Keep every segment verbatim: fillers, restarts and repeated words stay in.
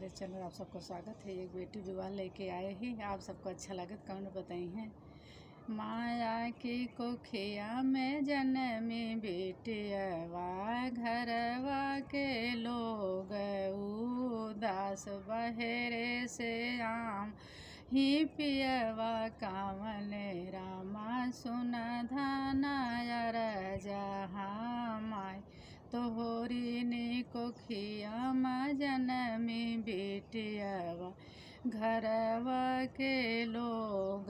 मेरे चैनल आप सबको स्वागत है। एक बेटी विवाह लेके आए ही, आप सबको अच्छा लगत comment बताई हैं। माया की कोखिया में जनमी बिटियवा, घरवा के लोग उदास, बहरे से आम ही पियवा कावन, रामा सुन धना अरजा हमाय। तोहरी नी कोखिया मा जनमी बिटियवा, घरवा के लोग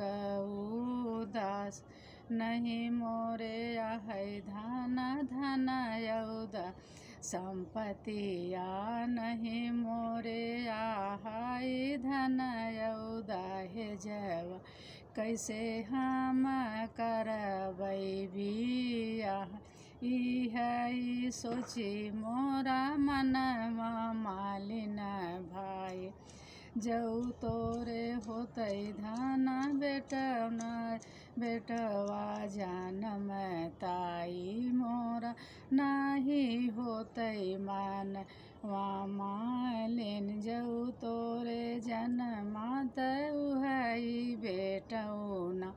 उदास, नहीं मोरे आहै धना धना यौदा संपतिया, नहीं मोरे आहै धना यौदा हे जवा, कैसे हम करबै बियाह। इहै सोची मोरा मनवा मालिन भाई, जौ तोरे होतै धना बेटवा, बेटवा जनम ताई मोरा, नाही होतै मनवा मालिन, जौ तोरे जनमत उहै बेटौना,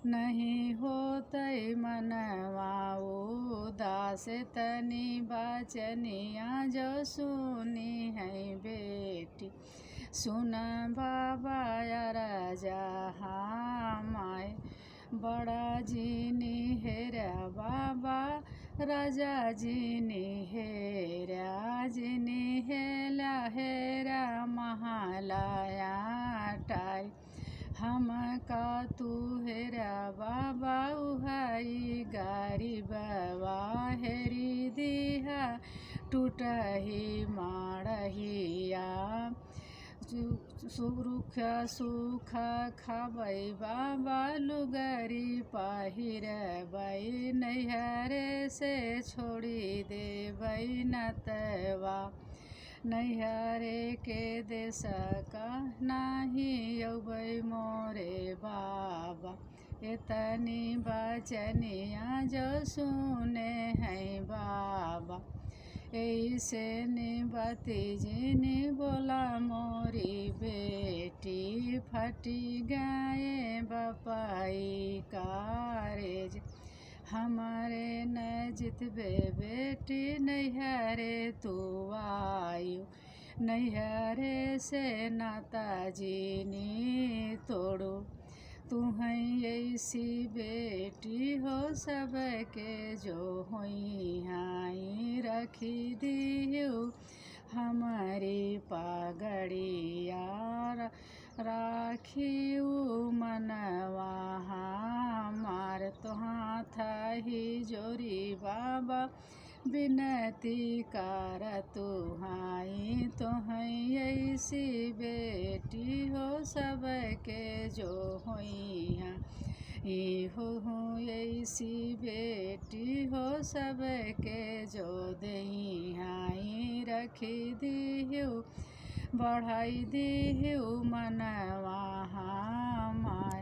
नहीं होतै मनवा उदास। तनी बचनिया जौ सुनी है बेटी, सुन बाबा अरजा हमाय। बड़ा जिनी हेरा बाबा, राजा जिनी हेरा, जिनी हेला हेरा महला अटारी। हमका तू हेरा बाबा, उहै गरीबवा हेरी दिहा टूटही मड़हिया। सु-, सुरुख सुख खाबै बाबा, लुगरी पहिरबै, नैहरे से छोड़ी देबै नतवा। नैहरे के देश का नाही अउबै मोरे बाबा, एतनी बचनिया जौ सुने है बाबा। ऐसे नी बती जिनी बोला मोरी बेटी, फटी गए बपई कारेज। हमरे न जितबे बेटी, नैहरे तू आयु, नैहरे से नाता जिनी तोड़ू। तुहै ऐसी बेटी हो, सबके जो होइहैं, रखी दिहु हमरी पगड़िया। राखिउ मनवा हमार, तो हाथ ही जोरी बाबा, बिनती करतु हई। तोहई ऐसी बेटी हो, सबके जो होइहैं, इहू ऐसी बेटी हो, सबके जो देइहैं। रखी दिहु, बढ़ाई दिहु मनवा हमार।